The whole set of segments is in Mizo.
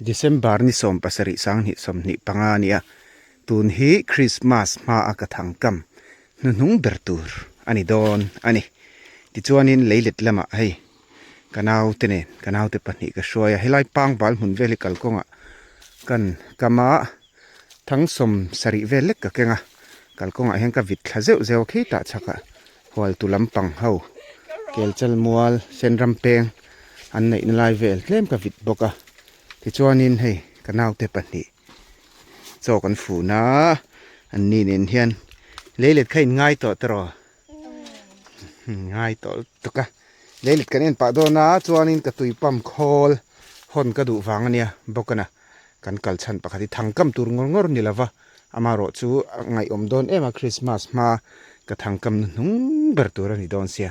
December ni 17 2025 a ni a, tun hi Christmas hma a ka thang kam hnuhnung ber tur a ni dawn a ni. Tichuanin leilet lamah hei ka naute nen ka naute pahnih ka hruai a, helai pangbal hmun vel hi kalkawngah kan kam a, thang 70 vel lek ka keng a, kalkawngah hian ka vit thla zeuh zeuh a khitah chhakah hualtu lampang ho kelchal mual senram peng an neihna lai vel tlem ka vit bawk a tichuanin hei ka naute pahnih chaw kan fun a an ni nen hian leilet kha in ngai tawh tiraw ngai tawh lutuk a leilet kan en pah dawn a chuanin ka tui pump khawl hawn ka duh vang ania bawk a na kan kal chhan pakhat hi thangkam tur ngawr ngawr ni lova amaherawh chu a ngaihawm dawn em a Christmas hma ka thangkam na hnung ber tur a ni dawn sia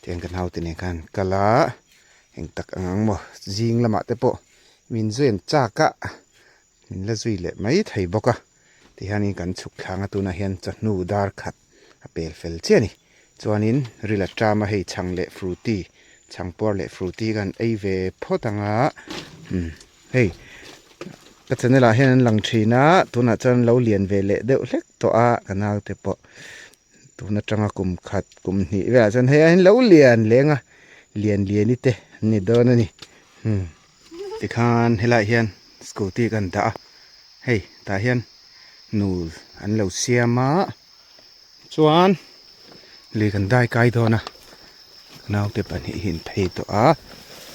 tiang ka naute nen khan kal a eng tak ang ang maw zing lamah te pawh min zui an chak a min la zui leh mai thei bawk a tihianin kan chhuk thlanga tunah hian chawhnu dar khat a pel fel chiah a ni chuanin ril a ṭam a hei chhang leh frutty chhang puar leh frutty khan ei ve phawt ang a umm hei ka channel ah hian an lang thin a tunah chuan an lo lian ve leh deuh hlek tawh a ka naute pawh tun atanga kum khat kum hnih velah chuan hei an lo lian leng a lian liani te an ni dawn a ni umm tikhan helaiah hian scooty kan dah a hei tah hian nul an lo siam a. Chuan lui kan dai kai dawn a naute pahnih hi an phei tawh a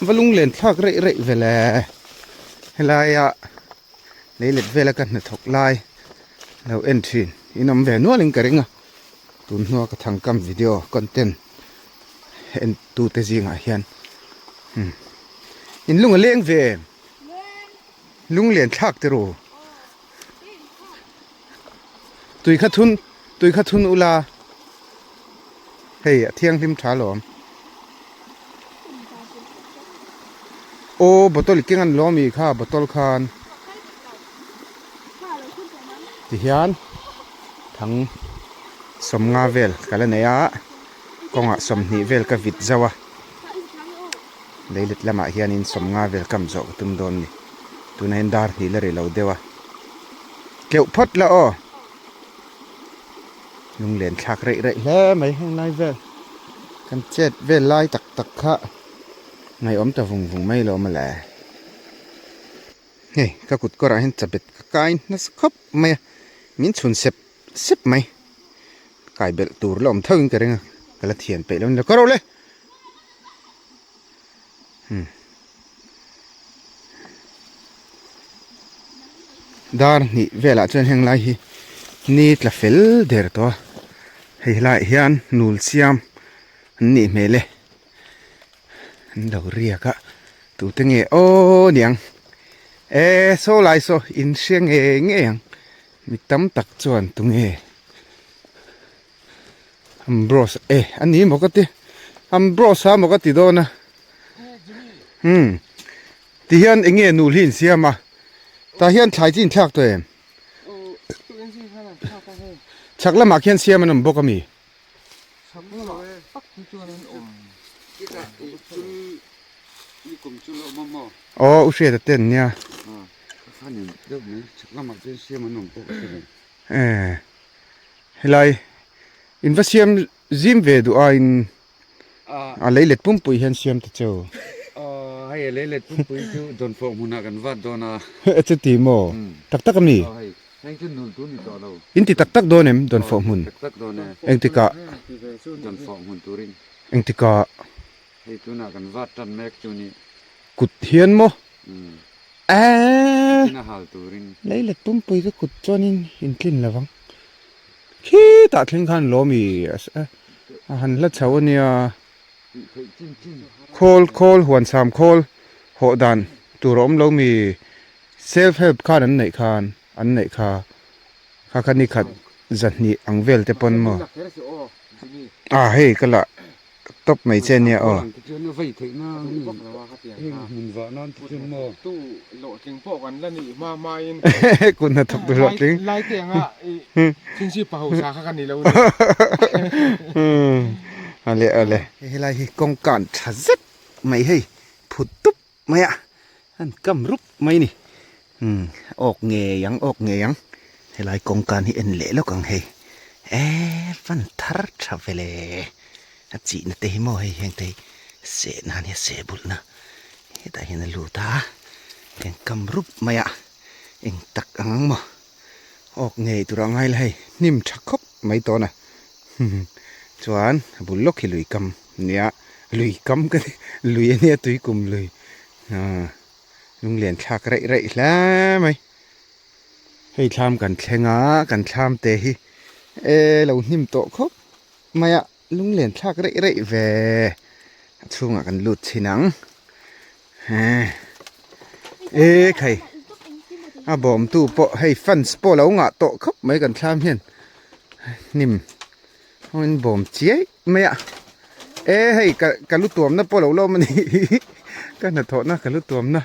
va lunglen thlak reih reih ve le helaia leilet vela ka hnathawk lai lo en thin in awm ve nual in ka ring a tun hnua ka thangkam video content en tu te zingah hian umm in lung a leng ve em lunglen thlak te ru. Tui kha thun tui kha thun ula hei a thianghlim tha alawm aw bottle keng an lawm i kha bottle khan tihian thang 50 vel ka la nei a kawngah 20 vel ka vit zauh a leilet lamah hianin 50 vel kam zawh ka tum dawn a ni tunah hian dar hnih la ri lo deuh a. Keuh phawt la aw. Lunglen thlak reih reih hle mai heng lai vel. Kan chet vel lai tak tak kha ngaihawm ta vung vung mai lo mawle. Hei ka kut kawrah hian chabet ka kai nasa khawp mai a, min chhun sep sep mai. Kai belh tur la awm tho in ka ring a, ka la thian peih lo a ni lo. Ka ro le! Dar hnih velah chuan heng lai hi ni tla fel der tawh a hei helaiah hian nul siam an nih hmel e an lo riak a tute nge aw niang e saw lai saw in hria ngei ngei ang mi tam tak chuan tunge. Ambrose e a ni maw ka ti Ambrose a maw ka ti dawn a umm ti hian eng nge nul hi in siam a tah hian thlai chi in thlak tawh em chhak lamah khian siam an awm bawk a mi aw u hriata te an nia e. Helai in va siam zim ve duh a in a leilet pumpui hian siam ta cheu. Aw hei a leilet pumpui chu dawnfawh hmunah kan vat dawn a. Chuti maw? Tak tak a mi? Aw hei heng chu nul tur ni tawh lo. In ti tak tak dawn em dawnfawh hmun? Tak tak dawn e. Engtikah? Dawnfawh hmun turin. Engtikah? Hei tunah kan vat tan mek chu ni. Kut hian maw? Eeii Leilet pumpui te kut chuanin in tlin lo vang. Khitah thleng khan lawm i a han hla chho a nia. Khawl khawl huan sam khawl hawh dan tur a awm lo mi self help khan an neih khan an neih kha kha kha ni khat zahnih ang vel te pawn maw. A hei ka lah. Top mai che nia aw. Kut hnathawk tu hlawhtling. Ale ale. Helai hi kawngkan tha zet mai hei phut tup mai a an kam rup mai a ni. Umm awk ngei ang awk ngei ang helai kawngkan hi en leh lawk ang hei eee fan thar tha vele a chihna te hi maw hei heng te hi seh na ania seh bulhna hetah hian a lut a eng kam rup mai a eng tak ang ang maw awk ngei tur a ngai la hei hnim tha khawp mai tawn a chuan a bul lawk hi lui kam nia lui kam ka ti lui ania tuikum lui aaa. Lunglen thlak raih raih hle mai. Hei thlam kan thleng a, kan thlam te hi e lo hnim tawh khawp mai a, lunglen thlak raih raih ve. A chhungah kan lut chhin ang. E khai a bawmtu pawh hei fans pawh lo ngah tawh khawp mai kan thlam hian hnim in bawm chiai mai a e hei ka ka lu tuamna pawh lo lawm a ni ka hnathawhna ka lu tuamna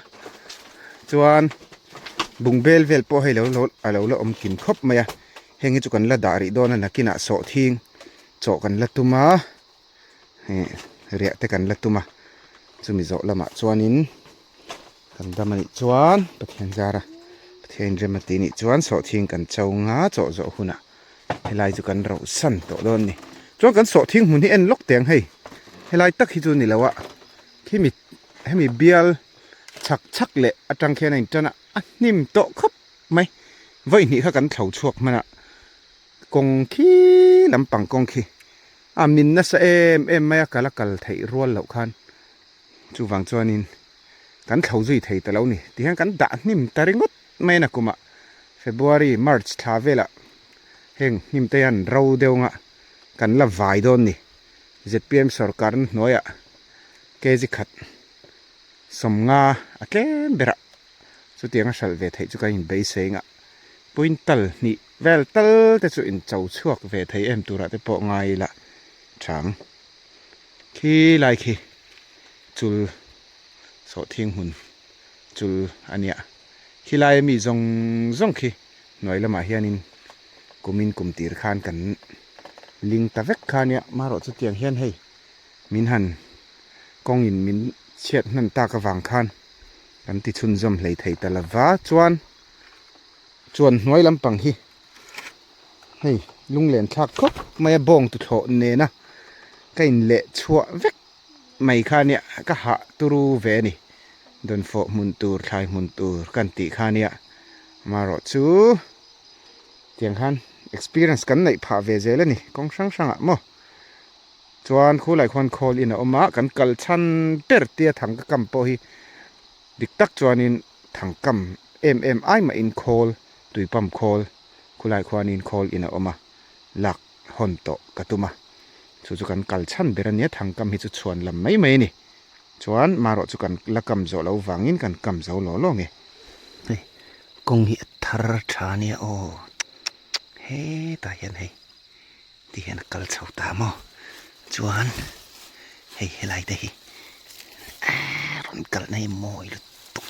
chuan bungbel vel pawh hei lo lo a lo la awm kim khawp mai a heng hi chu kan la dah rih dawn a nakinah sawhthing chawh kan la tum a heh riah te kan la tum a chumi zawh lamah chuanin kan dam a nih chuan Pathian zara Pathian rem a tih nih chuan sawhthing kan cho nga chawh zawh hunah helai chu kan rauh san tawh dawn a ni chuan kan sawhthing hmun hi en lawk teh ang hei helai tak hi chu ni lo a khimi hemi bial chhak chhak leh atang khian a intan a a hnim tawh khawp mai vawi hnih kha kan thlo chhuak hman a kawng khi lampang kawng khi a min nasa em em mai a kal a kal theih rual loh khan chuvang chuanin kan thlo zui thei ta lo ni tihian kan dah hnim ta ringawt mai a nakumah February March thla velah heng hnim te hian ro deuh anga kan la vai dawn ni zpm sorkarna hnuaiah kg khat sawmnga a tlem berah chutianga hralh ve theih chu kan inbeisei anga quintal hnih vel tal te chu incho chhuak ve thei em turah te pawh ngai ila chang khi lai khi chul sawhthing hmun chul a nia khilai ami zawng zawng khi hnuai lamah hianin kumin kum tir khan kan ling ta vek kha ania marawh chutiang hian hei min han kawngin min chhiat hnan tak avang khan kan ti chhunzawm hlei thei ta lova chuan chuan hnuai lampang hi hei lunglen thlak khawp mai a bawng tuthlawh nena ka in leh chhuah vek mai kha nia ka hah turu ve a ni dawnfawh hmun tur thlai hmun tur kan tih kha nia amaherawh chu tiang khan experience kan neih phah ve zel a ni kawng hrang hrangah maw chuan khulai khuan khawl in a awm a kan kal chhan ber tia thang ka kam pawh hi dik tak chuanin thang kam em em ai mahin khawl tui pump khawl khulai khuanin khawl in a awm a lak hawn tawh ka tum a chu chu kan kal chhan ber a nia thang kam hi chu chhuan lam mai mai a ni chuan marawh chu kan la kam zawh loh vangin kan kam zo law law nge. Hei kawng hi a thar tha ania aw hetah hian hei ti hian a kal chho ta maw chuan hei helai te hi rawn kalna hi mawi lutuk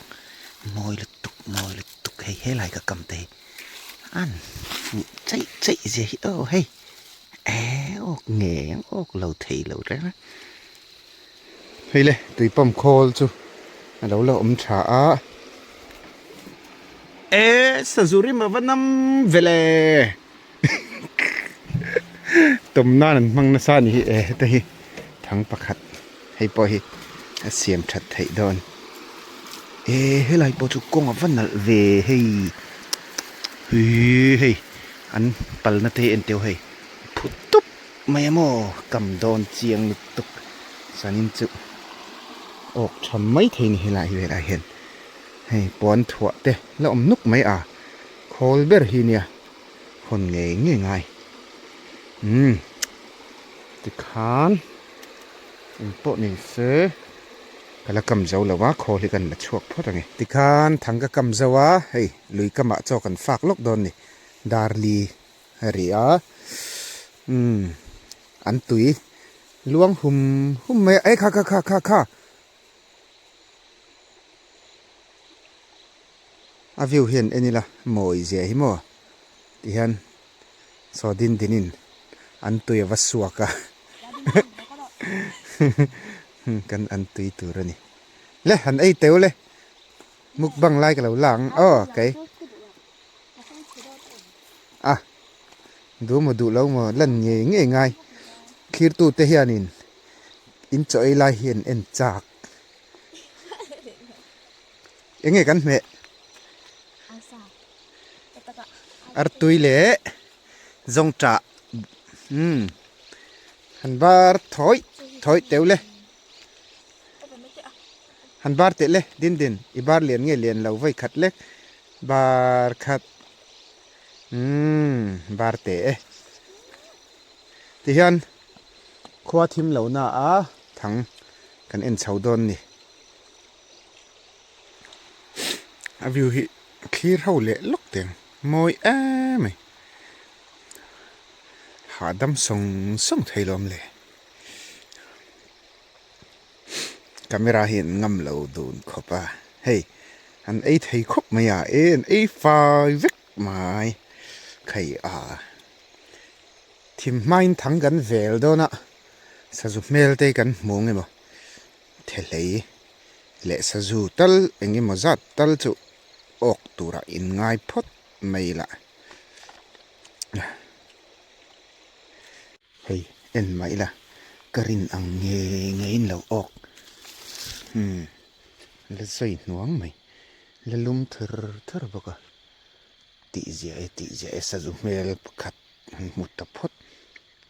mawi lutuk mawi lutuk hei helai ka kam te hi an fuh chaih chaih zia hi aw hei eh awk ngei ang awk lo thei lo reng a hei le tui pump khawl chu a lo la awm tha a eh sazu rim a va nam vele. Tawm nan an hmang nasa a ni hi e heta hi thang pakhat hei pawh hi a siam that theih dawn e helai pawh chu kawng a va nalh ve hei huii hei an pal na te hi en teuh hei phut tup mai a maw kam dawn chiang lutuk chuanin chu awk tha mai thei a ni helai velah hian hei puan thuah te la awm nuk mai a khawl ber hi nia. hawn ngei ngei ngai umm tikhan eng pawh ni se ka la kam zo lo a khawl hi kan la chhuak phawt ang e. Tikhan thang ka kam zo a hei lui kamah chaw kan fak lawk dawn ni darli a ri a umm an tui luang hum hum mai a e kha kha kha kha kha. A view hian en ila mawi zia hi maw ti hian saw din din in an tui a va suak a kan an tui tur a ni le han ei teu le. Mukbang lai ka lo la ang aw kei. A duh maw duh lo maw lan ngei ngei ngai thlirtu te hianin in chaw ei lai hi an en chak. Enge kan hmeh? Artui leh zawngṭah umm han bar thawi thawi teuh le. Han bar teh le din din i bar lian nge lian lo vawi khat lek bar khat umm bar teh e tihian khua thim lo na a thang kan en chho dawn ni a view hi thlir ho leh lawk teng mawi em mai hahdam sawng sawng thei lawm le. Camera hi an ngam lo dun khawp a, hei an ei thei khawp mai a, e an ei fai vek mai khai a, thim hmain thang kan vel dawn a, sazu hmel te kan hmu ang emaw thehlei leh sazu tal eng emaw zat tal chu awk turah in ngai phawt mai lah. Hei en mah ila ka rin ang nge nge in lo awk umm la sawi hnuang mai la lum thur thur bawk a tih ziah e tih ziah e sazu hmel pakhat han hmu ta phawt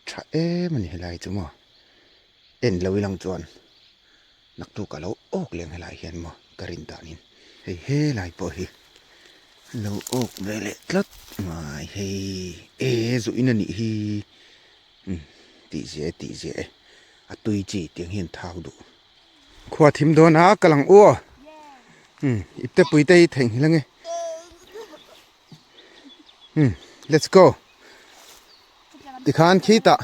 tha em a ni helai chu maw en lo ilang chuan naktuk a lo awk leng helai hian maw ka rin danin hei helai pawh hi lo awk ve leh tlat mai hei e zuh in a nih hi umm tih ziah e tih ziah e a tui chi tiang hian thau duh khua thim dawn a ka lang u aw umm ipte pui te hi theihnghilh ange umm let's go tikhan khitah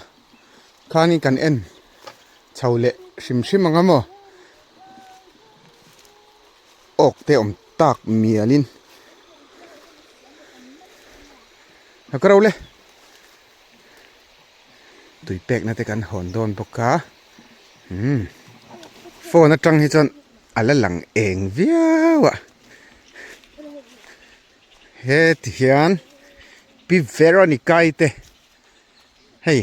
khanin kan en chho leh hrim hrim ang a maw awk te awm tak mialin a ka ro le tui pekna te kan hawn dawn bawk a umm phone atang hi chuan a la lang eng viau a heti hian pi Veronica i te hei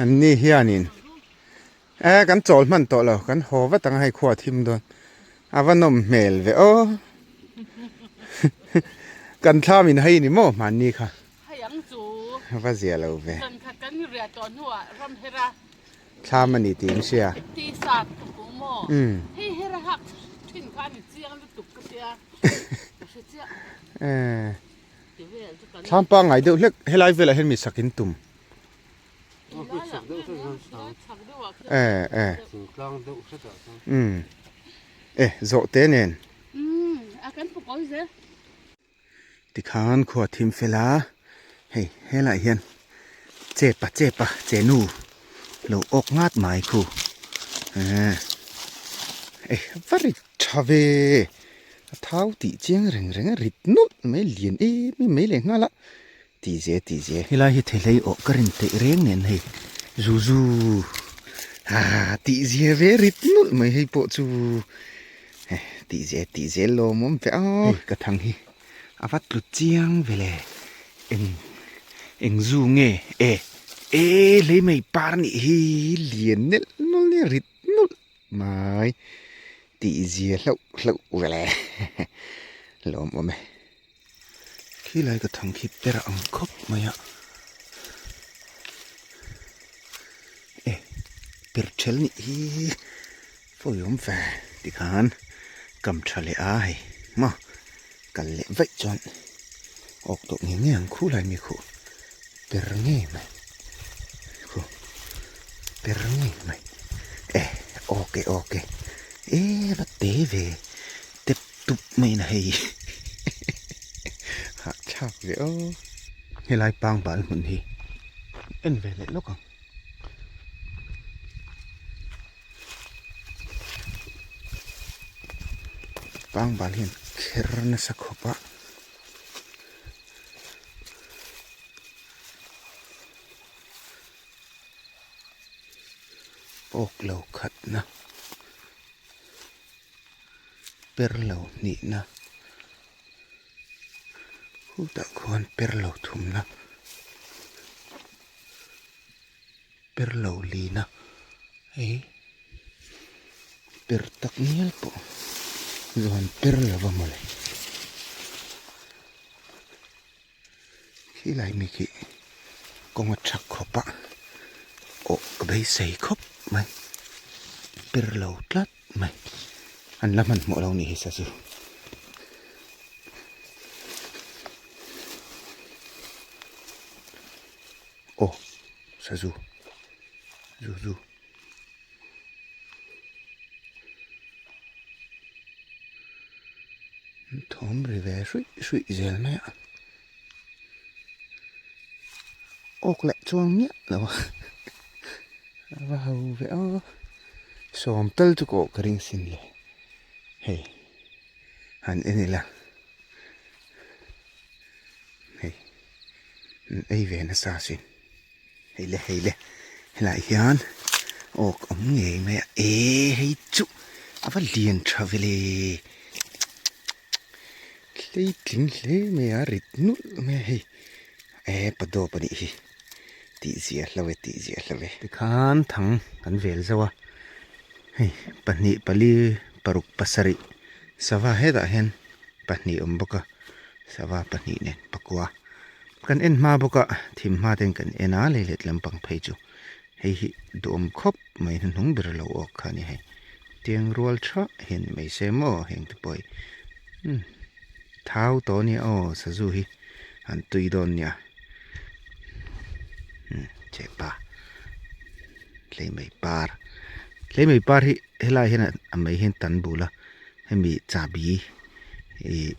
an ni hianin E kan chawl hman tawh lo kan haw vat ang a hei khua thim dawn a va nawm hmel ve aw kan thlam in hei ni maw hmanni kha Hei ang chu a va zia lo ve zan khat kan riah tawh hnuah ram hera thlam a ni tih in hria ti sat ka hmu maw hei hera hak thin kha a ni chiang lutuk ka tia ka hre chiah e thlam pangngai deuh hlek helai velah hian mi sak in tum Eh eh umm eh zawh te nen tikhan khua thim fel a hei helaiah hian chepa chepa che nu lo awk ngat mai khu eh eh va rit tha ve a thau tih chiang reng reng a rit nawlh mai lian em em mai leh nghal a. Tih ze tih ze. Helai hi thehlei awh ka rin theih reng nen hei zu zu haa tih zia ve rit nulh mai hei pawh chu eh tih ze tih zel lawmawm ve a hei ka thang hi a va tlu chiang ve le eng eng zu nge e e hlei mai par nih hi lian nelh nawlh nia rit nulh mai tih zia hlauh hlauh ve le lawmawm e. Khi lai ka thang khi per ang khawp mai a e per ṭhel nih hi pawi awm ve tikhan kam ṭha leh a hei maw kal leh vaih chuan awk tawh ngei ngei ang khu lai mi khuh per ngei mai khuh per ngei mai e awk e awk e e va te ve tep tup mai na hei hahthlak ve aw helai pangbal hmun hi en ve leh lawk ang pangbal hian kher nasa khawp a. Awk lo khatna. Per lo hnihna khutah khuan per lo thumna per lo lina hei per tak ngial pawh zawn per lova mawle khilai mi khi kawng a tha khawp a awh ka beisei khawp mai per lo tlat. Mai an la hmanhmawh lo nih hi sa chu. Aw sazu zu zu thawm ri ve hruih hruih zel mai a awk leh chuang miah lo a. A va ho ve aw sawm tal chu kawh ka ring sin le hei han en ila hei an ei ve nasa sin hei le hei le helai hian awk awm ngei mai a e hei chu a va lian tha ve le hleitling hle mai a rit nulh mai a hei e padawp a nih hi. Tih ziah hlo e tih ziah hlo e. Tikhan thang kan vel zauh a, hei pahnih pali paruk pasarih sava hetah hian pahnih awm bawk a, sava pahnih nen pakua kan en hma bawk a, thim hma ten kan en a lei let lampang phei chu hei hi duhawm khawp mai hnuhnung ber lo awk kha a ni hei tiang rual tha hian ni mai se maw heng te pawh hi umm thau tawh a nia aw sazu hi an tui dawn nia. Chepa Tleimei par Tleimei par hi helai hian a mei hian tan bul a hemi chahbi ih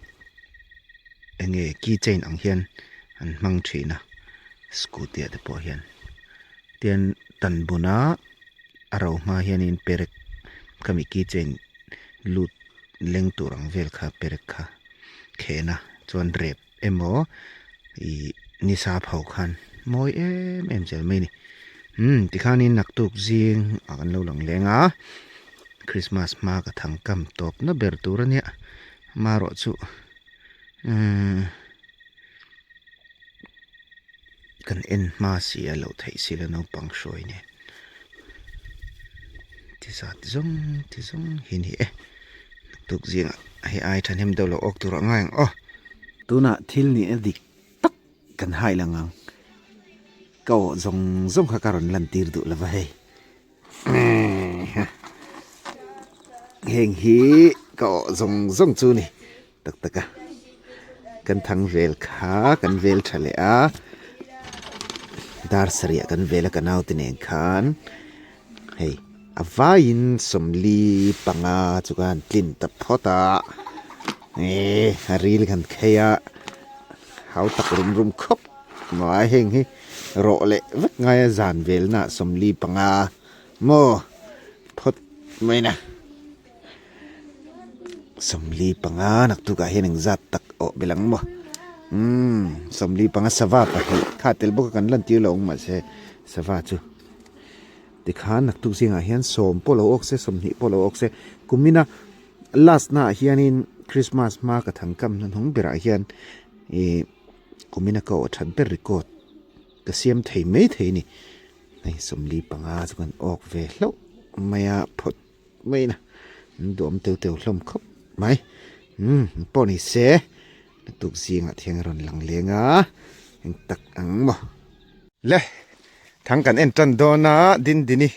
eng nge key chain ang hian an hmang thin a scooty ah te pawh hian tian tan buna a ro hma hianin perek khami key chain lut leng tur ang vel kha perek kha khen a chuan rep. Emaw ih nisa pho khan mawi em em zel mai a ni. Umm tikhanin naktuk zing ah kan lo lang leng a, Christmas hma ka thang kam tawp na ber tur a nia, marawh chu umm kan en hma si a loh theih si la naupang hruai nen ti zat zawng ti zawng hi ni e. Tuk zingah hei ai thahnem deuh lo awk tur a ngai ang aw. Tunah thil nihna dik tak kan hai lang ang. Ka awh zawng zawng kha ka rawn lantir duh lova hei. Heng hi ka awh zawng zawng chu ni tak tak a. Kan thang vel kha kan vel tha leh a. Dar sarih ah kan vel a ka naute nen khan. Hei a vaiin sawmli panga chu ka han tlin ta phawt a eh a ril kan khei a hau tak rum rum khawp mai heng hi rawh leh vek ngai a zan velna sawmli panga maw phawt mai na sawmli panga naktukah hian engzat tak awh belh ang maw umm sawmli panga sava pahnih kha tel bawk a kan lantir lo ang mahse sava chu. Tikhan naktuk zingah hian sawm pawh lo awk se, sawmhnih pawh lo awk se, kumina last naah hianin Christmas hma ka thang kam hnahnawng berah hian ih kumina ka awh that ber record ka siam thei mai thei a ni. Hei sawmli panga chu kan awk ve hlauh mai a, phawt mai na an duhawm teu teu hlawm khawp mai. Umm pawh ni se naktuk zingah thiang a rawn lang leng a, eng tak ang maw. Le, thang kan en tan dawn a, Dindini,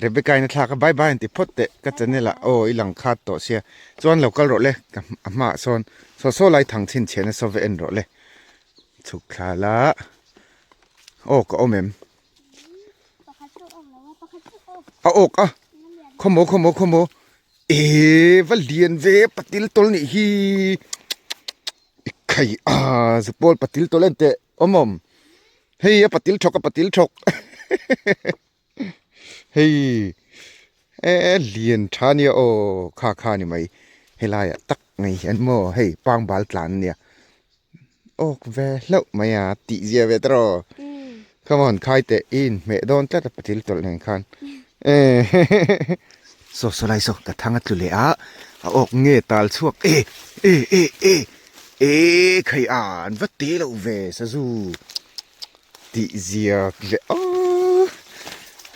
Rebecca in a thlak a, bye bye an ti phawt teh, ka channel ah aw i lang khat tawh sia, chuan lo kal rawh le, ka a hmaah sawn saw saw lai thang chhinchhiahna saw ve en rawh le, chhuk thla la, aw ka awm em? A awk a, khawmaw khawmaw khawmaw, eee va lian ve patil tawl nih hi, i khai a zupawl patil tawl en teh. Awm awm hei a patil thawk a patil thawk hei e lian tha nia aw kha kha ni mai helai ah tak mai hian maw hei pangbal tlan ania awk ve hlauh mai a tih zia ve tawh rawh come on khai teh i inhmeh dawn tlat a patil tawlh nen khan saw saw lai saw ka thang a tlu leh a. A awk nge tal chhuak e e e e e khai a an va te loh ve sazu tih zia leh aw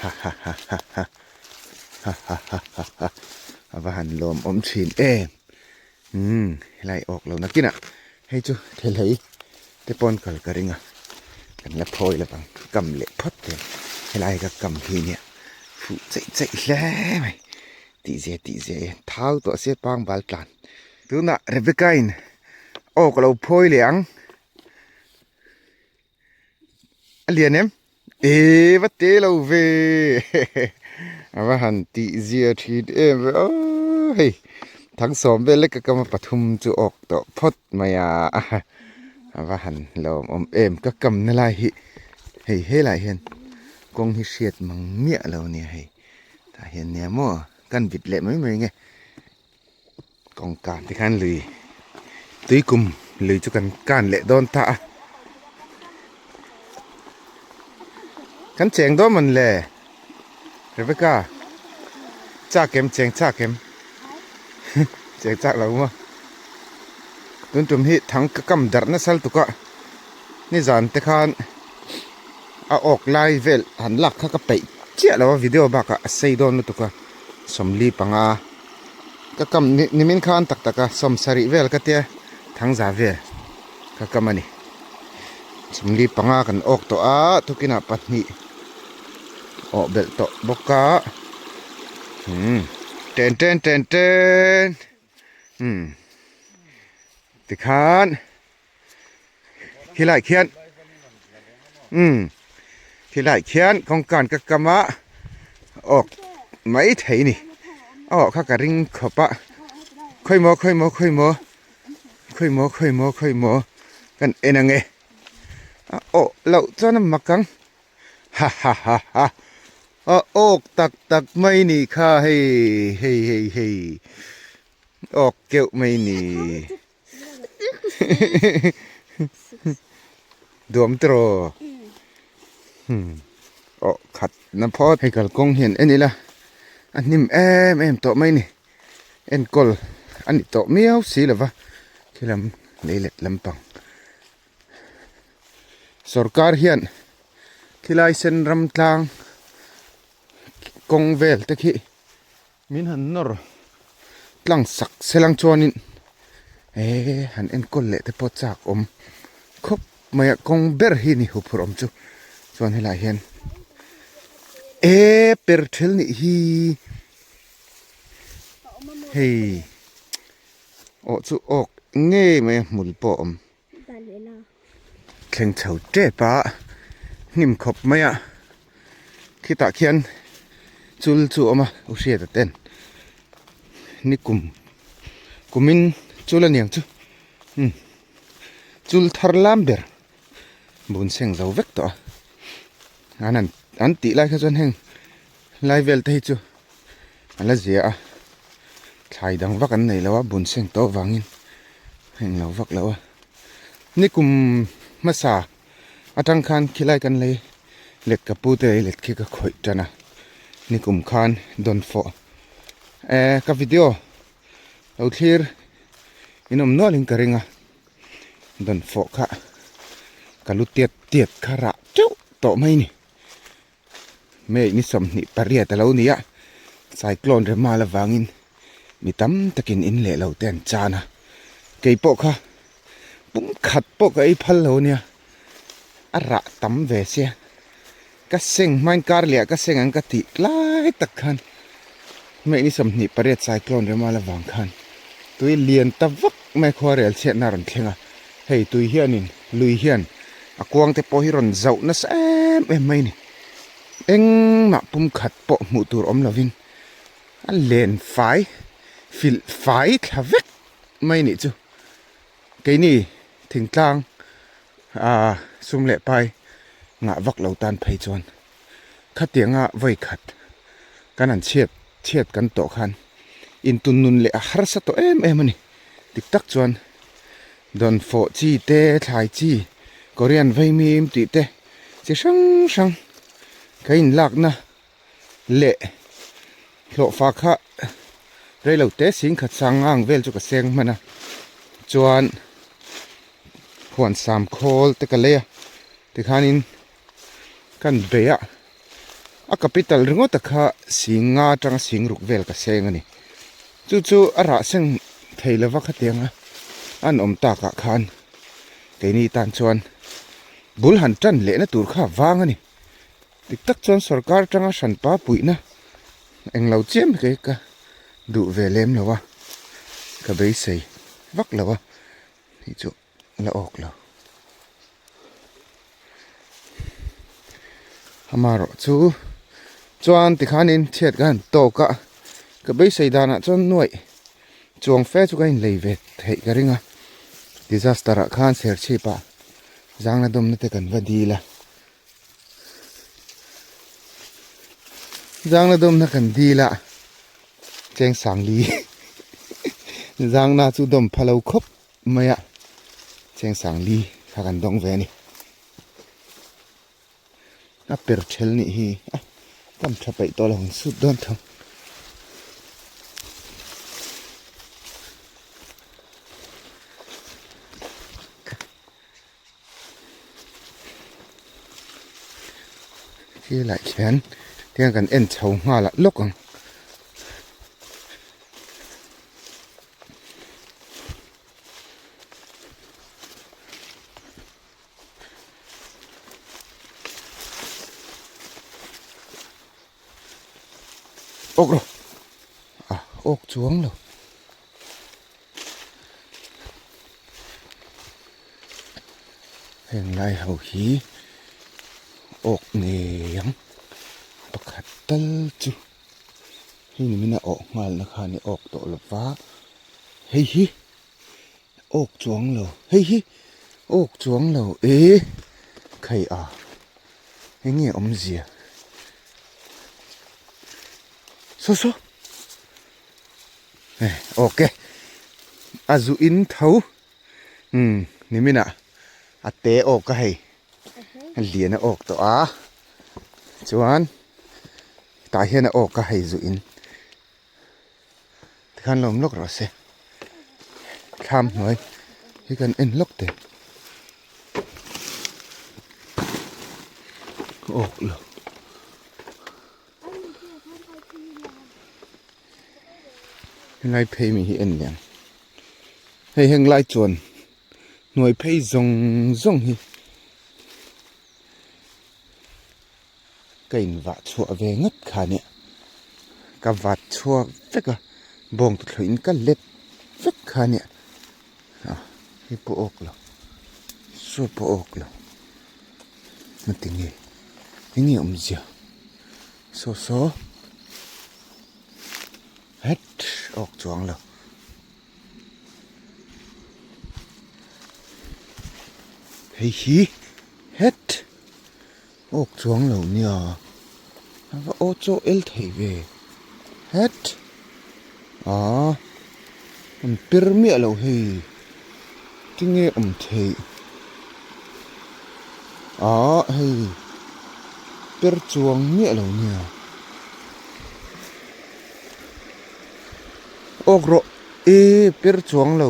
ha ha ha ha ha ha ha ha ha ha a va han lawm awm thin em umm helai awk lo nakinah hei chu thelhei te pawn kal ka ring a kan la phawi lo vang kam leh phawt te helai ka kam hi nia fuh cheih cheih hle mai. Tih zia tih zia e thau tawh se pang bal tlan. Tunah Rebecca in aw ka lo phawi leh ang. A lian em? E va te lo ve. A va han tih zia thin em ve aw hei thang sawm vel lek ka kam a pathum chu awk tawh phawt mai a. A va han lawmawm em ka kamna lai hi hei helaiah hian kawng hi hriat mang miah lo a nia hei. Tah hian nia maw kan vit leh mai mai nge kawngka te khan lui tui kum lui chu kan kan leh dawn ta a kan cheng dawn mawn le Rebecca chak em cheng chak em cheng chak lo maw tun tum hi thang ka kam darh nasa lutuk a nizan te khan. A awk lai vel han lak kha ka peih chiah lo a video bakah a sei dawn lutuk a 45 ka kam nimin khan tak tak a 70 vel ka tia thangza vel ka kam a ni 45 kan awk tawh a tukinah pahnih awh belh tawh bawk a umm ten ten ten ten umm tikhan. Khilai khian umm khilai khian kawngkan ka kam a awk mai thei ni a awh kha ka ring khawp a khawi maw khawi maw khawi maw khawi maw khawi maw khawi maw kan en ang e a awh loh chuan a mak ang ha ha ha ha a awk tak tak mai ni kha hei hei hei hei awk keuh mai ni. Duam tiraw aw khat na phawt hei kalkawng hian en ila a hnim em em tawh mai ni enkawl a ni tawh miau si lova khilam lei let lampang sorkar hian khilai sen ram tlang kawng vel te khi. Min han nawr tlang sak selang chuanin he han enkawl leh te pawh chak awm khawp mai a kawng ber hi ni huphurh awm chu chuan helaiah hian e per thel nih hi hei awh chu awk ngei mai a hmul pawh a awm thleng chho tep a hnim khawp mai a khitah khian chul chu a awm a u hriata ten ni kum kumin chul a niang chu umm chul thar lam ber bun seng zo vek tawh a an an tih lai kha chuan heng lai vel te hi chu a la zia a thlai dang vak an nei lo a bun seng tawh avangin a englo vak lo a nikum hmasa atang khan khilai kan lei let ka pu te lei let khi ka khawih tan a nikum khan dawn fawh eh ka video lo thlir in awm nual in ka ring a dawn fawh kha ka lu tiat tiat kha rah teuh tawh mai a ni. May ni 28 a lo ni a, cyclone Remal avangin mi tam takin in leh lo te an chan a, kei pawh kha pum khat pawh ka ei phal lo ania, a rah tam ve sia, ka seng hmain kar leh ah ka seng ang ka tih lai tak khan May ni 28 cyclone Remal avang khan tui lian ta vak mai khuarel chhiatna a rawn thleng a, hei tui hianin lui hian a kuang te pawh hi rawn zauh nasa em em mai a ni. Engmah pum khat pawh hmuh tur awm lovin a len fai filh fai thla vek mai nih chu. Keini thingtlang ah sum leh pai ngah vak lo tan phei chuan khatianga vawi khat kan han chhiat chhiat kan tawh khan intun nun leh a harsa tawh em em a ni. Dik tak chuan dawnfawh chi te thlai chi Korean vaimim tih te chi hrang hrang ka inlakna leh hlawhfa kha Reilo te sing khat sang ngang vel chu ka seng hman a, chuan huan sam khawl te ka lei a, tikhanin kan bei a, a capital ringawt a kha sing nga atanga sing ruk vel ka seng a ni. Chu chu a rah seng thei lova khatianga an awm takah khan keini tan chuan bul han tan lehna tur kha a vang a ni. Dik tak chuan sorkar atanga hranpa puihna englo chiam hi ka duh ve lem lo a, ka beisei vak lo a, hei chu la awk lo. Amaherawh chu chuan tikhanin chhiat ka han tawk a, ka beisei danah chuan nuaih chuang fe chu ka inlei ve theih ka ring a, disaster ah khan serchhip ah zangna dawmna te kan va dil a. Zangna dawmna kan dil a cheng sangli zangna chu dawm pha lo khawp mai a cheng sangli kha kan dawng ve a ni a per thel nih hi a kam tha peih tawh lo ang sut dawn tho. Khi lai khian tiang kan en chho nghal ah lawk ang. Awk rawh a awk chuang lo. Heng lai ho hi awk ngei ang pakhat tal chu hei ni min a awh nghal na khan i awk tawh lo va hei hi awk chuang lo hei hi awk chuang lo e khai a eng nge awmzia saw saw. Ok a zu in tho umm nimin ah a te awk a hei a lian a awk tawh a chuan tah hian a awk a hei zu in tikhan lawm lawk rawh se thlam hnuai hi kan en lawk teh awk lo. Helai phei mi hi en leh ang hei heng lai chuan hnuai phei zawng zawng hi ka in vah chhuah ve ngawt kha nia ka vat chhuak vek a bawng tuthlawh in ka let vek kha nia ah hei pawh awk lo saw pawh awk lo. Hmati nge eng nge awmzia saw saw het awk chuang lo hei hi het awk chuang lo nia a va aw chaw el thei ve het ah an per miah lo hei. Tinge awm theih ah hei per chuang miah lo nia awk rawh e per chuang lo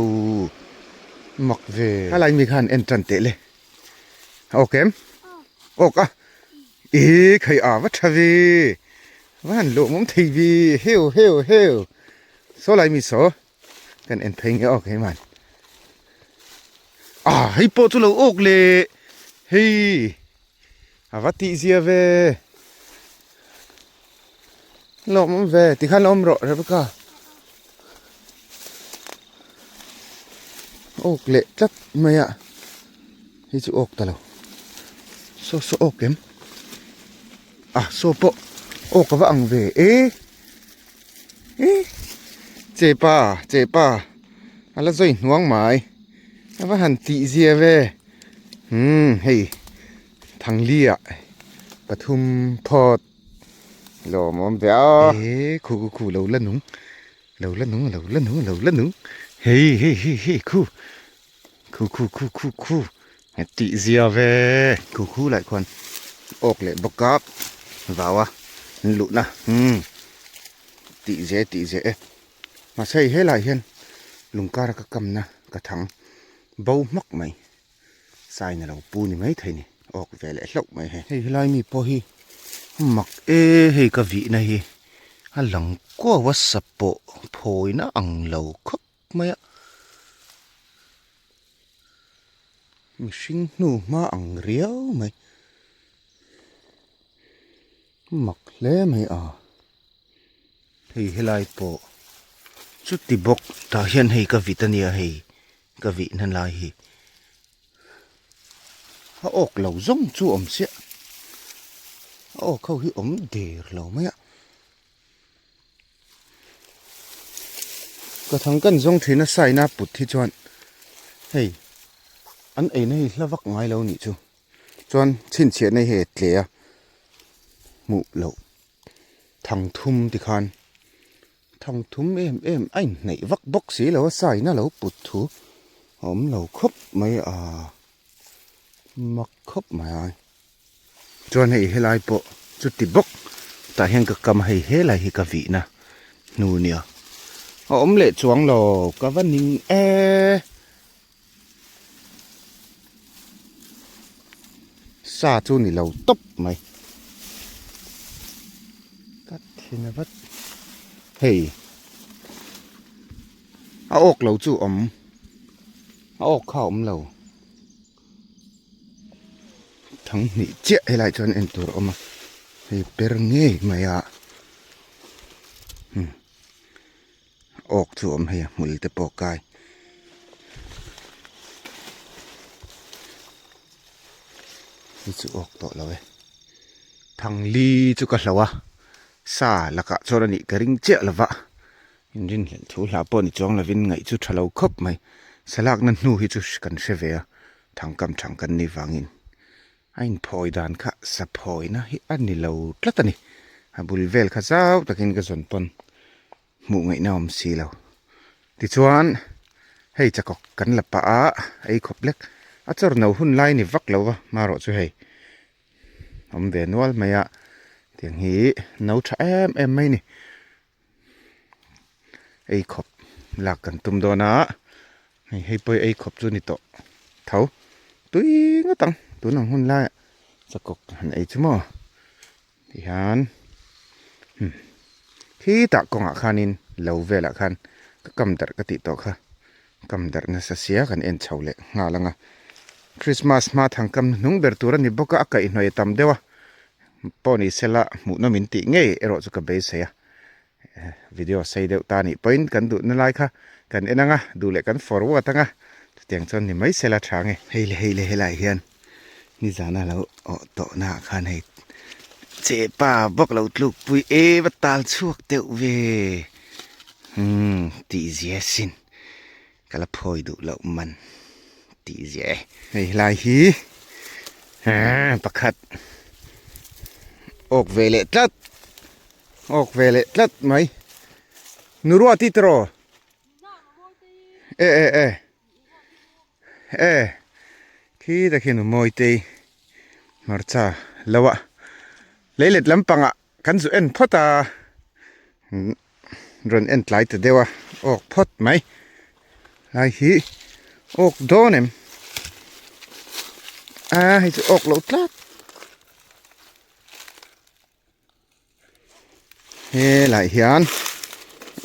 mak ve helai mi khan en tan teh le awk em awk a e khai a va tha ve va han lawmawm thei ve heu heu heu saw lai mi saw. Kan en phei nge awk hei man. Ah hei pawh chu lo awk le hei a va tih zia ve lawm awm ve tikhan la awm rawh Rebecca awk leh tlat mai a hei chu awk ta lo saw saw awk em ah saw pawh awk a va ang ve e. Chepa chepa a la zawi hnuang mai a va han tih zia ve umm hei thangli ah pathum phawt lawmawm ve a he khu khu khu lo la nung lo la nung lo la nung lo la nung hei hei hei hei khu khu khu khu khu khu tih zia ve khu khu lai khuan awk leh bawk a vau a an luh na umm tih ze tih ze e. Mahse hei helaiah hian lungkara ka kamna ka thang bo hmak mai. Sign a lo pu ni mai thei ni awk ve leh hlauh mai hei. Hei helai mi pawh hi mak e hei ka vihna hi a lang kuau a sa pawh phawina ang lo khawp mai a. Mihring hnu hma ang riau mai mak hle mai a. Hei helai pawh chuti bawk tah hian hei ka vit ania hei ka vihna lai hi a awk lo zawng chu awm chiah a awk ho hi awm der lo mai a ka thang kan zawng thin a sign a put hi chuan hei an eina hi hla vak ngai lo nih chu chuan chhinchhiahna hi hei a tle a hmuh loh. Thang thum ti khan thang thum em em a inhneih vak bawk si lo a sign a lo put thu a awm lo khawp mai a mak khawp mai a chuan hei helai pawh chuti bawk tah hian ka kam a hei helai hi ka vihna hnu nia a awm leh chuang lo ka va ning e. Sa chu ni lo tawp mai. Ka thin a vat. Hei. A awk lo chu awm. A awk kha a awm lo. Thang hnih chiah helai chuan en tur a awm a. Hei per ngei mai a. Hmm. Awk chu awm hei a hmul te pawh kai. Hei chu awk tawh lo e. Thangli chu ka hloh a, sa lakah chuan a nih ka ring chiah lo va, inrinhlelh thu hla pawh ni chuang lovin ngaih chu tha lo khawp mai. Salakna hnu hi chu kan hre ve a, thangkam thang kan nih vangin a inphawi dan kha saphawina hi a ni lo tlat a ni. A bul vel kha zau takin ka zawn pawn. Hmuh ngaihna awm si lo. Tichuan, hei chakawk kan la pah a, ei khawp lek. A chawr no hun lai ni vak lo va, marawh chu hei awm ve nual mai a. Tiang hi no tha em em mai ni. Ei khawp lak kan tum dawn a, hei hei pawh ei khawp chu ni tawh tho. Tui ngawt ang tun ang hun laiah chakawk han ei chu maw. Tihian hmm khitah kawngah khanin lo velah khan ka kam darh ka tih tawh kha kam darh nasa sia kan en chho leh nghal ang a Christmas hma thang kam hnung ber tur a ni bawk a a kaihhnawih a tam deuh a pawh ni sela hmuhnawm in tih ngei erawh chu ka beisei a video sei deuh ta nih pawhin kan duhna lai kha kan en ang a duh leh kan forward ang a chutiang chuan ni mai sela tha nge. Hei le hei le helaiah hian nizana lo awh tawh naah khan hei chepa bawk lo tluk pui em a tal chhuak deuh ve umm tih zia sin ka la phawi duh loh man tih zia e. Hei helai hi pakhat awk ve leh tlat. Awk ve leh tlat mai. Nu ruah ti tiraw? E e e. E. Khi ta khi nu mawi tei hmarcha lo a. Leilet lampangah kan zu en phawt a. Rawn en tlai ta deuh a. Awk phawt mai. Lai hi awk dawn em? A hei chu awk loh tlat. Helaiah hian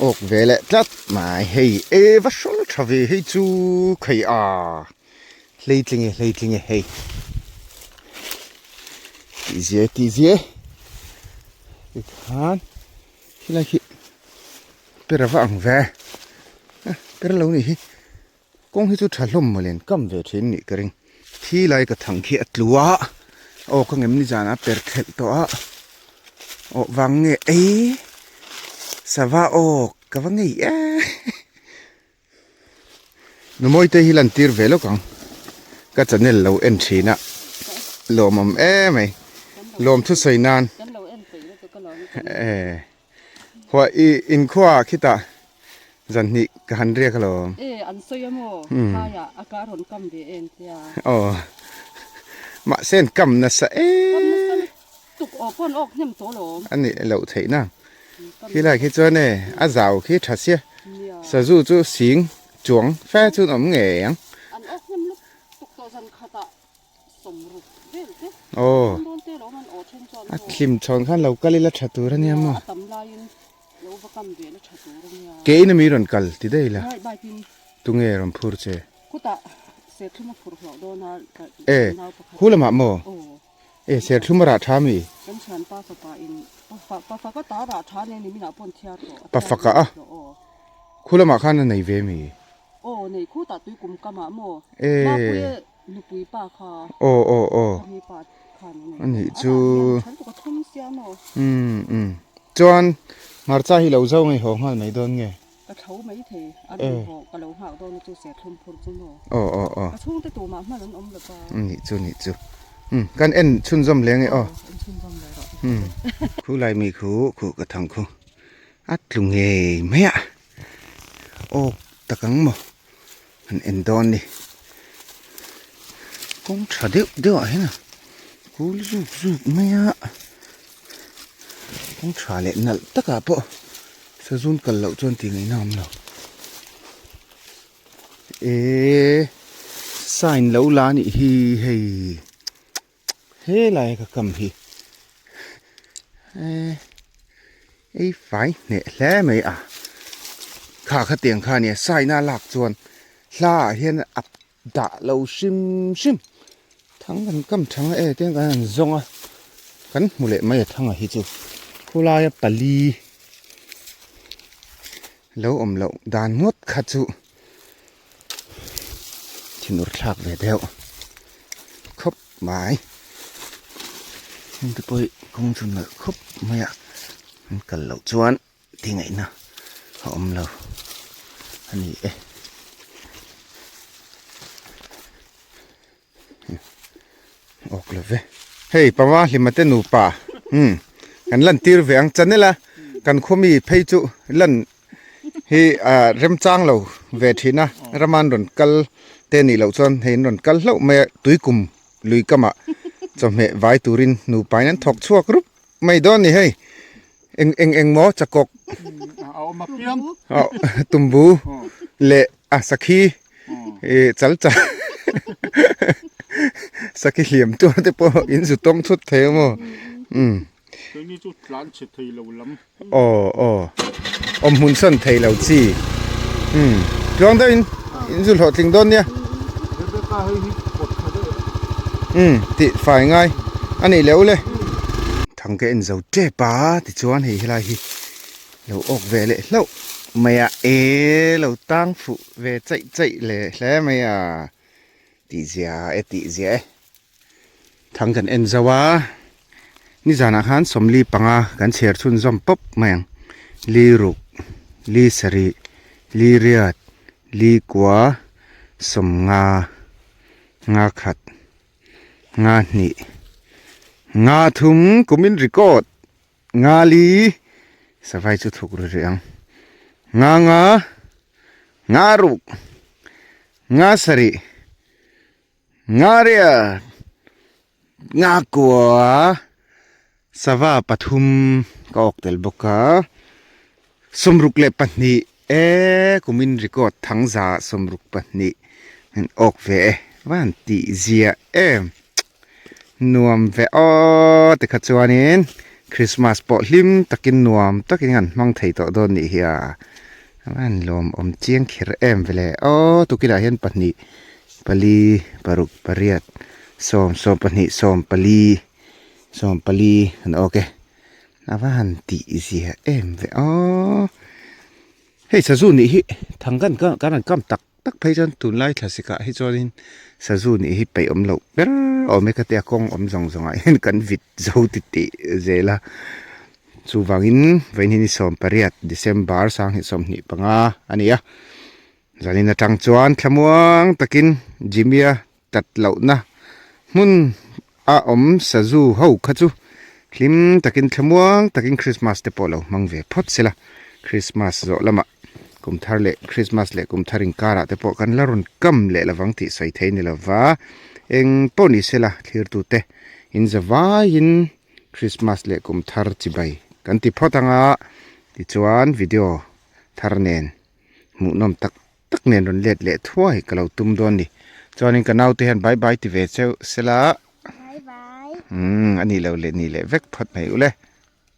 awk ve leh tlat mai hei e va hrawl tha ve hei chu khai a hleitling e hleitling e hei tih zia tih zia tikhan khilai khi per a va ang ve per lo nih hi Kawng hi chu tha hlawm mawle an kam ve thin nih ka ring. Thi lai ka thang khi a tlu a, aw ka ngem nizan a per thelh tawh a, aw vang nge ei sava aw ka va ngei e. Numawi te hi lan tir ve lawk ang, ka channel lo en thin a, lawmawm em mai, lawm thusawi nan. Hua i inkhua khitah zan hnih ka han riak alawm. E an sawi a maw? Phaiah a ka rawn kam ve em tia. Aw. Mahse an kam nasa e. Kam nasa lutuk aw pawn awk hnem tawh alawm. A nih loh theih na. Khilai khi chuan e a zau khi tha sia. Sazu chu sing chuang fe chu an awm ngei ang. An awk hnem lutuk tawh zan khatah sawmruk vel te Aw. Thum dawn te lo awm an awh then chuan A thlim chhawn khan lo kal ila tha tur ania maw? A tam laiin lo va kam ve la tha tur ania. Ke in ami rawn kal ti daih la. Right bike in. Tunge rawn phur che? Khutah serthlum a phur hlauh dawn a E, nau pakhat. Khu lamah maw? Aw. E, serthlum a rah tha mi? Kan thian pa fapa in pa pa faka ta rah tha nen i minah pawh an thiar tawh. Pa faka a? Aw. Khu lamah khan a nei ve mi? Aw, nei khutah tui kum kamah maw? E. Mapuia nupui pa kha. Aw aw aw. Khami pa khan a nei. A nih chu. A rah hian tha lutuk a thum sia maw? Umm umm. Chuan hmarcha hi lo zo ngei haw nghal mai dawn nge? Ka tho mai thei a rawn haw ka lo nghak dawn a chu serthlum phur chu maw? Aw aw aw. Ka chhungte tumah hman an awm lo va. Nih chu nih chu. Umm kan en chhunzawm leng e aw. Aw en chhunzawm leh rawh. Umm khu lai mi khu khuh ka thang khu a tlu ngei mai a awk tak ang maw han en dawn ni kawng tha deuh deuh ah hian a kul zuk zuk mai a kawng tha leh nalh takah pawh sazun kal loh chuan tih ngaihna a awm lo eee sign lo la a nih hi hei. Helai ka kam hi eh ei fai hneh hle mai a kha khatiang kha ania sign a lak chuan hla ah hian a dah lo hrim hrim thang kan kam thang a e tiang kan han zawng a kan hmu leh mai a thanga hi chu khulaia pali lo awm loh dan ngawt kha chu. Thinur thlak ve deuh khawp mai heng te pawh hi kawng chu nalh khawp mai a an kal loh chuan tingaihna a awm lo a ni e. Awk lo ve. Hei panga hlima te nupa umm kan lan tir ve ang channel a kan khawmi phei chu lan hi ah remchang lo ve thin a raman rawn kal te nih loh chuan hei an rawn kal hlauh mai a tuikum lui kamah chawhmeh vai turin nupa in an thawk chhuak rup mai dawn a ni hei eng eng eng maw chakawk tumbu leh a sakhi ih chal chal sakhi hliam tur te pawh in zu tawng thut thei a maw umm. Keini chu tlan chhe thei lo lam. Aw aw awm hmun sawn thei lo chi umm tluang deuh in in zu hlawhtling dawn nia. Rebecca hei hi kawt kha daih a. Umm tih fai ngai a nih leh ule. Thang ka en zo tep a tichuan hei helai hi lo awk ve leh hlauh mai a e lo tang fuh ve chaih chaih leh hle mai a tih zia e tih zia e. Thang kan en zo a nizanah khan sawmli panga kan chhiar chhunzawm pawp mai ang li ruk li sarih li riat li kua sawmnga nga khat nga hnih nga thum kumin record nga li savai chu thuk ru rih ang nga nga nga ruk nga sarih. Ngaria Ngakua sava pathum ka awk tel bawk a, sawmruk leh pahnih e kumin record thangza sawmruk pahnih an awk ve e van tih zia em nuam ve aw tikha chuanin Christmas pawh hlim takin nuam takin an hmang thei tawh dawn nih hi a van lawmawm chiang kher em vele aw tukinah hian pahnih. Pali, paruk, pariat, sawm, sawm pahnih, sawm pali, sawm pali an awk e. A va han tih zia em ve aw. Hei sazu nih hi thang kan kan han kam tak tak phei chuan tunlai thlasik ah hi chuanin sazu nih hi peih awm loh ber awm e ka tia kawng awm zawng zawng ah hian kan vit zo ti tih zel a. Chuvangin vawiin hi ni sawm pariat December sanghnih sawmhnih panga a ni a. Zanin atang chuan thlamuang takin Jimmy-a tat lohna hmun a awm sazu ho kha chu hlim takin thlamuang takin Christmas te pawh lo hmang ve phawt se la, Christmas zawh lamah kum thar leh Christmas leh kum thar inkarah te pawh kan la rawn kam leh lovang tih sawi thei ni lova, eng pawh ni se la thlirtute in zavaiin Christmas leh kum thar chibai kan ti phawt anga tichuan video thar nen. Hmuhnawm tak tak nen rawn let leh thuai ka lo tum dawn ni. Chuanin ka naute hian bye bye ti ve cheu sela. Bye bye. Umm a nih loh leh nih leh vek phawt mai ule.